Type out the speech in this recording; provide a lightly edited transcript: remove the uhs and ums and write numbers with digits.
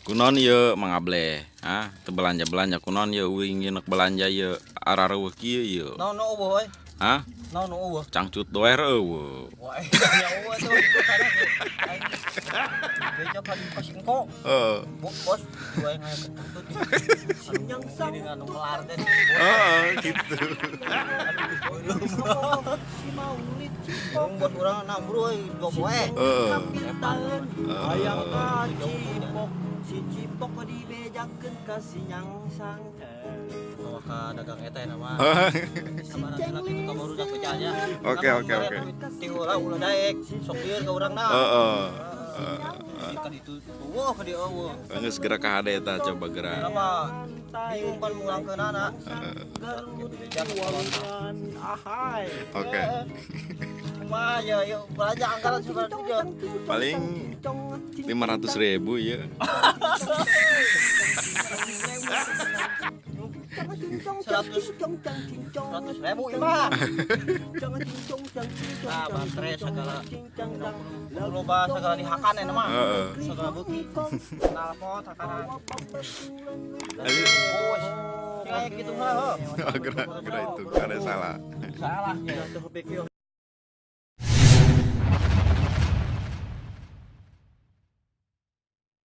Kunaon ieu, Mang Ableh? Hah, teu belanja-belanja kunaon ieu? Uing ieu nek belanja ieu arareuweuh kieu ieu. Naon nu euweuh euy? Hah? Naon nu euweuh? Cangcut doer euweuh. Wah, ya euweuh tuh ikutan aing. Beja ka di pas engko. Heeh. Bos, dua yang ngayak kentut. Ini anu melar teh. Heeh, gitu. Aduh, bos urang nambru euy, 2 poe. Hayang ka Cipok, si Cipok dibejakeun ka si Nyangsang. Bawa ka dagang eta ya nama. Sabaran heula kitu ka barudak bejanya. Oke. Ti heula ulah daek, sok lieur ka urang na. Heeh. Ka ditu euweuh, ka dieu euweuh. Geus gerak ka hade eta, coba gerak. Kenapa? Bingung kan mulangkeunana. Ahai. Oke. Kumaha ya, yuk belanja anggaran sudah tujuh. Paling 500 ribu ya. 100 100 ribu mah. Nah, baterai segala, loba segala dihakan ya mah. Segala beuki. Knalpot hakanan. Bos. Kayak gitu mah. Oh, gerak gerak itu ada salah. Salah ya. Tuh pikir.